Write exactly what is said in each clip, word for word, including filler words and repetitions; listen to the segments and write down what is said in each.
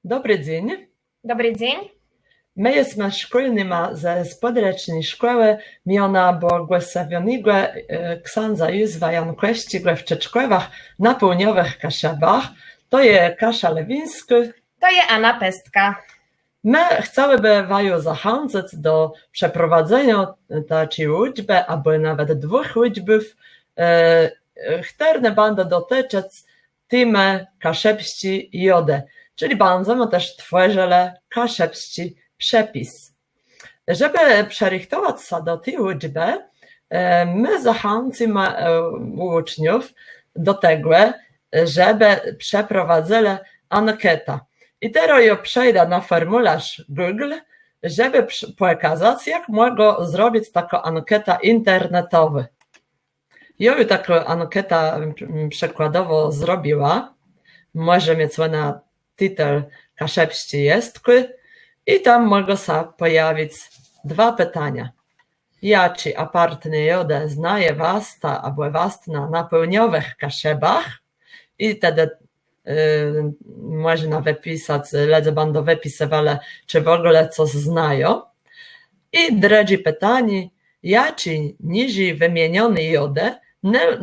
Dobri dzéń. Dobri dzéń. Më jesmë szkólnyma ze spòdleczny szkòłë miona błogòsławionégò ksãdza Józwa Jankòwsczégò w Czëczkòwach na pôłniowëch Kaszëbach. To je Kasia Lewińskô. To je Ana Pestka. Më chcełëbë waju zachãcëc do przeprowadzeniô taczi ùczbë abò nawet dwùch ùczbów, chtërne bãdą dotëczëc témë kaszëbsczi jôdë, czëli bãdzemë téż twòrzëlë kaszëbsczi przepis. Żebë przërëchtowac sã do ti ùczbë, më zachãcymë ùczniów do tegò, żebë przeprowadzëlë ankétã. I terô jô przeńdã na fòrmùlôrz Google, żebë pòkazac, jak mògą zrobic taką ankétã internetową. Jô ju taką ankétã przëkładowò zrobiła. Mòże miec òna titel Kaszëbsczi jestkù i tam mògą sã pòjawic dwa pitania. Jaczé apartné jôdë znaje wasta abò wastnô na pôłniowëch Kaszëbach? I tedë mòżna wëpisac, lëdze bãdą wëpisywelë, czë w ògóle cos znają. I drëdżé pitanié, jaczé niżi wëmienioné jôdë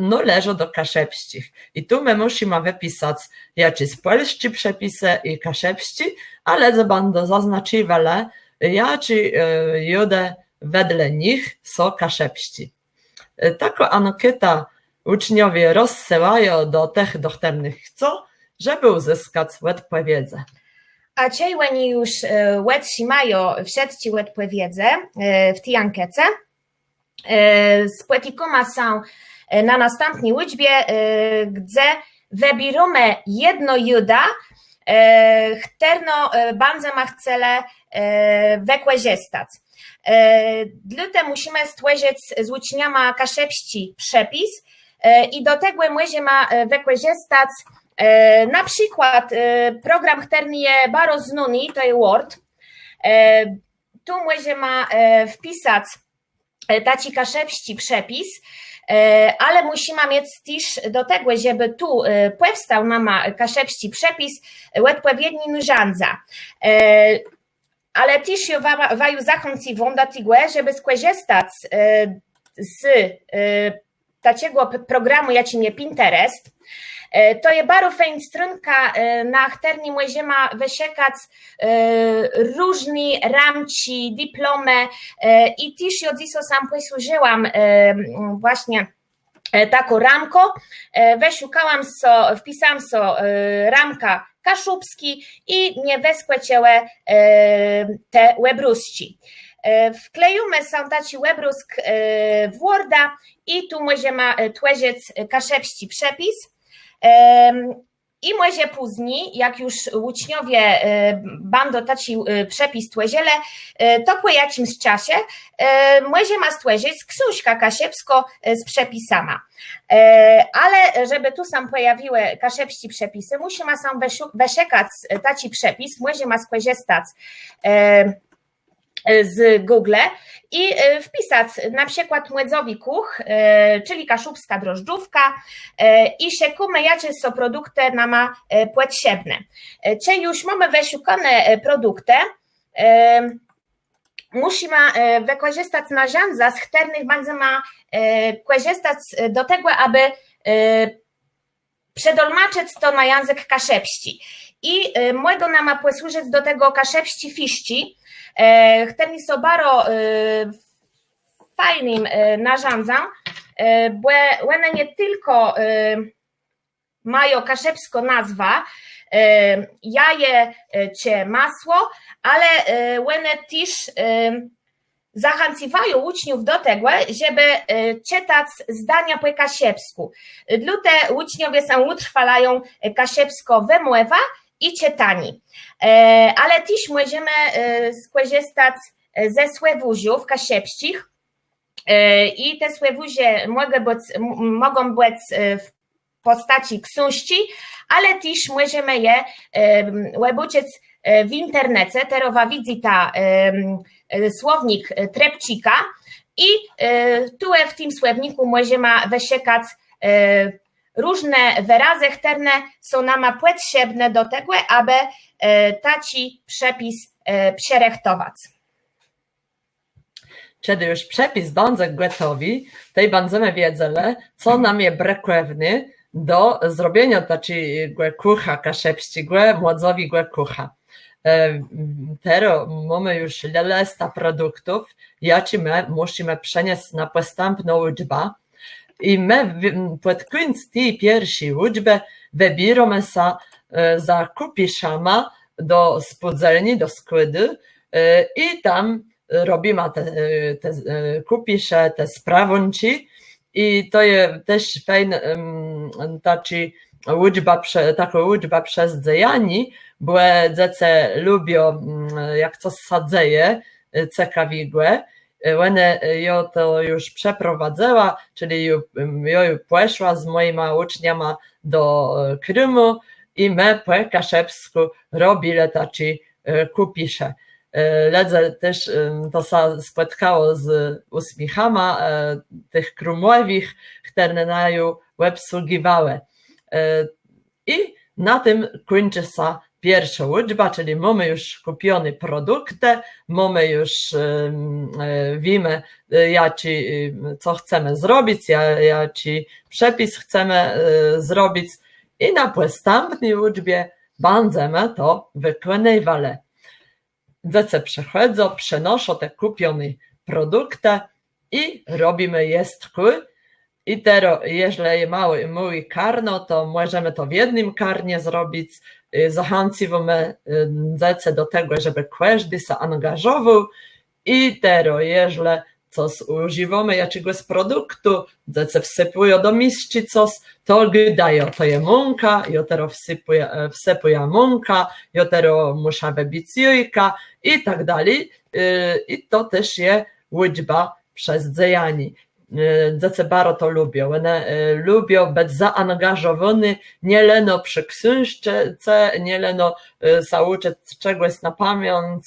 nôleżą do kaszëbsczich? I tu më mùszimë wëpisac jaczés pòlsczé przepisë i kaszëbsczé, a lëdze bãdą zaznacziwelë, jaczé jôdë wedle nich są kaszëbsczé. Taką ankétã ùczniowie rozsyłają do tëch, do chtërnëch chcą, żebë ùzëskac òdpòwiedzë. A czej òni ju òtrzimają wszëtczé òdpòwiedzë w ti ankéce, spòtikómë sã na nastãpny ùczbie, gdze wëbiérómë jedną jôdã, chtërną bãdzemë chcelë wëkòrzëstac. Dlôte mùszimë stwòrzëc z ùczniama kaszëbsczi przepis i do tegò mòżemë wëkòrzëstac na przikłôd program, chtëren je baro znóny, to je Word. Tu mòżemë wpisac taczi kaszëbsczi przepis, ale mùszimë miec téż do tegò, żebë tu pòwstôł nama kaszëbsczi przepis, òdpòwiedné nôrzãdza. Ale téż jô waju zachãcywóm do tegò, żebë skòrzëstac z taczégò programù, jaczim je Pinterest. To je baro fejn stronka, na chtërny mòżemë wëszëkac różné ramczi, diplomë. I téż jô dzysô sã pòsłużëłam własnie taką ramką. Wëszukałam so, wpisałam so ramka kaszëbskô i mie wëskòczëłë te òbrôzczi. Wklejimë so taczi òbrôzk w Worda i tu mòżemë twòrzëc kaszëbsczi przepis. I mòże pózni, jak ju ùczniowie bãdą taczi przepis twòrzëlë, to pò jaczims czasu mòżemë stwòrzëc ksążkã kaszëbską z przepisama. Ale żebë tu sã pòjawiłë kaszëbsczé przepisë, mùszimë so wëszëkac taczi przepis, mòżemë skòrzëstac z Google i wpisac na przikłôd młodzowi kùch, czëli kaszëbskô drożdżówka, i szëkómë, jaczé są produktë nama pòtrzébné. Czej ju mómë wëszëkóné produktë, mùszimë wëkòrzëstac nôrzãdza, z chtërnëch bãdzemë kòrzëstac do tegò, abë przedolmaczëc to na jãzëk kaszëbsczi. I mògą nama pòsłużëc do tegò kaszëbsczé fiszczi, chtërne są baro fejnym nôrzãdzã, bò òne nié tëlkò mają kaszëbską nazwã, jaje czë masło, ale òne téż zachãcywają ùczniów do tegò, żebë czëtac zdania pò kaszëbskù. Dlôte ùczniowie sã ùtrwalają kaszëbską wëmòwã i czëtanié. Ale téż mòżemë skòrzëstac ze słowôrzów kaszëbsczich. I te słowôrze mògą bëc w pòstacë ksążczi, ale téż mòżemë je òbaczëc w internece. Terô wa widzyta słownik Trepczika i tu w tim słownikù mòżemë wëszëkac różné wërazë, chtërne są nama pòtrzébné do tegò, abë taczi przepis przërëchtowac. Czedë ju przepis bãdze gòtowi, tej bãdzemë wiedzelë, co nama je brëkòwné do zrobieniô taczégò kùcha kaszëbsczégò, młodzowégò kùcha. Terô mómë ju lëstã produktów, jaczé më mùszimë przëniesc na pòstãpną ùczbã. I më pòd kùńc ti pierszi ùczbë wëbiérómë sã za kùpiszama do spółdzelni, do składu, i tam robimë te kùpisze, te sprawùnczi. I to je téż fejn, taczé ùczba, takô ùczba przez dzejanié, bò dzecë lubią, jak cos sã dzeje cekawégò. Òne, jô to ju przeprowadzëła, czëli jô ju pòszła z mòjima ùczniama do krómù i më pò kaszëbskù robilë taczé kùpisze. Lëdze téż, to sã spòtkało z ùsmiéchama tëch krómòwëch, chtërne naju òbsługiwałë. I na tim kùńczi sã pierszô ùczba, czëli mómë ju kùpioné produktë, mómë ju, wiémë, jaczi, co chcemë zrobic, jaczi przepis chcemë zrobic. I na pòstãpny ùczbie bãdzemë to wëkònywelë. Dzecë przëchòdzą, przënoszą te kùpioné produktë i robimë jestkù. I terô, jeżlë je môłé karno, to mòżemë to w jednym karnie zrobic. Zachãcywómë dzecë do tegò, żebë kòżdi sã angażowôł. I terô, jeżlë cos ùżiwómë, jaczégòs produktu, dzecë wsëpùją do misczi cos, to gôdają: „To je mąka, jô terô wsëpùjã mąkã, jô terô mùszã wëbic jôjka”, i tak dali. I to téż je ùczba przez dzejanié. Dzecë baro to lubią. Òne lubią bëc zaangażowóné nié leno przë ksążce, nié leno sã ùczëc czegòs na pamiãc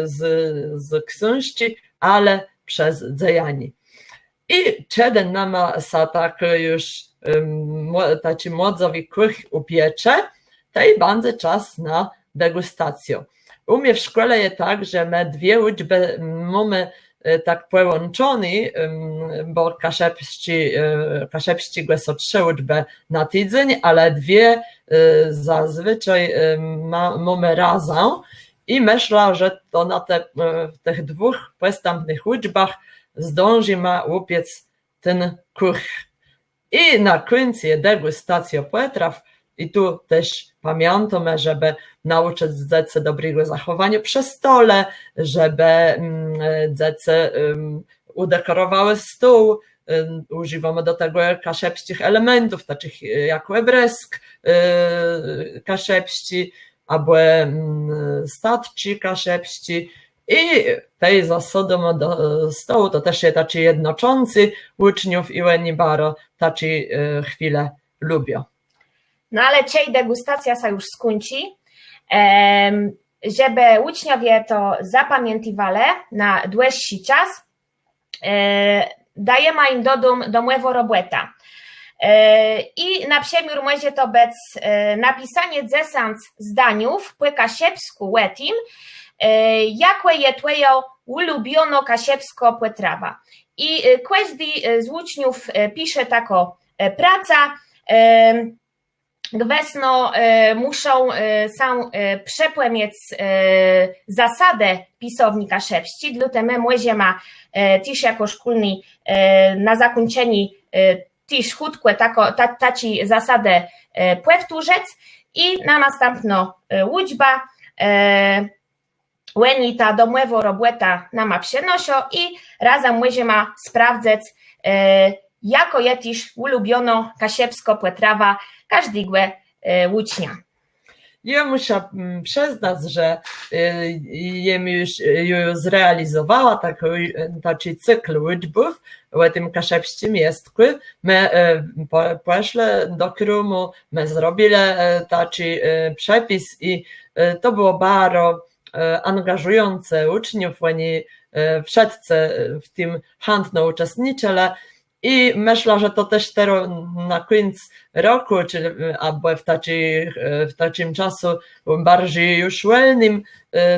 z ksążczi, ale przez dzejanié. I czedë nama sã tak ju taczi młodzowi kùch ùpiecze, tej bãdze czas na degùstacjã. Ù mie w szkòle je tak, że më dwie ùczbë mómë tak pòłączoné, bò kaszëbsczégò są trzë ùczbë na tidzéń, ale dwie zazwëczaj mómë razã. I mëszlã, że to na tëch dwùch pòstãpnëch ùczbach zdążimë ùpiec ten kùch. I na kùńc je degùstacjô pòtraw. I tu téż pamiãtómë, żebë naùczëc dzecë dobrégò zachòwaniô przë stole, żebë dzecë ùdekòrowałë stół. Ùżiwómë do tegò kaszëbsczich elementów, taczich jak òbrësk kaszëbsczi, abò statczi kaszëbsczi. I tej zasôdómë do stołu, to téż je taczé jednoczącé ùczniów i òni baro taczé chwile lubią. No ale czej degùstacjô sã ju skùńczi, żebë ùczniowie to zapamiãtiwelë na dłëższi czas, dajemë jim dodóm domòwą robòtã. I na przëmiôr mòże to bëc napisanié dzesãc zdaniów pò kaszëbskù ò tim, jakô je twòja ùlubionô kaszëbskô pòtrawa. I kòżdi z ùczniów pisze taką prôcã. Gwësno mùszą sã przëpòmniec zasadë pisowni kaszëbsczi, dlôte më mòżemë téż jakò szkólny na zakùńczenié téż chùtkò taczé zasadë pòwtórzëc. I na nastãpną ùczbã òni tã domòwą robòtã nama przënoszą i razã mòżemë sprawdzëc, jakô je téż ùlubionô kaszëbskô pòtrawa kòżdégò ùcznia. Jô mùszã przëznac, że jem ju zrealizowała taczi cykl ùczbów ò tim kaszëbsczim jestkù. Më pòszlë do krómù, më zrobilë taczi przepis i to bëło baro angażëjącé ùczniów, òni wszëtcë w tim chãtno ùczestniczëlë. I mëszlã, że to téż terô na kùńc rokù, czëli abò w taczim czasu barżi ju wòlnym,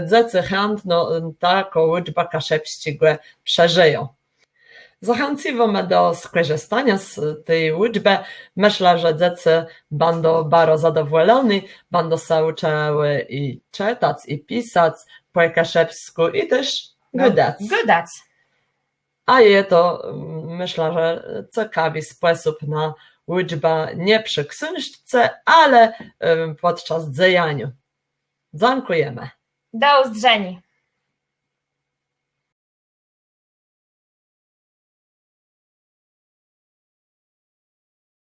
dzecë chãtno taką ùczbã kaszëbsczégò przeżëją. Zachãcywómë do skòrzëstaniô z ti ùczbë. Mëszlã, że dzecë bãdą baro zadowòloné, bãdą sã ùczëłë i czëtac, i pisac pò kaszëbskù, i téż gadac. A je to, mëszlã, że cekawi spòsób na ùczbã nié przë ksążce, ale pòdczas dzejaniô. Dzãkùjemë. Do ùzdrzeniô.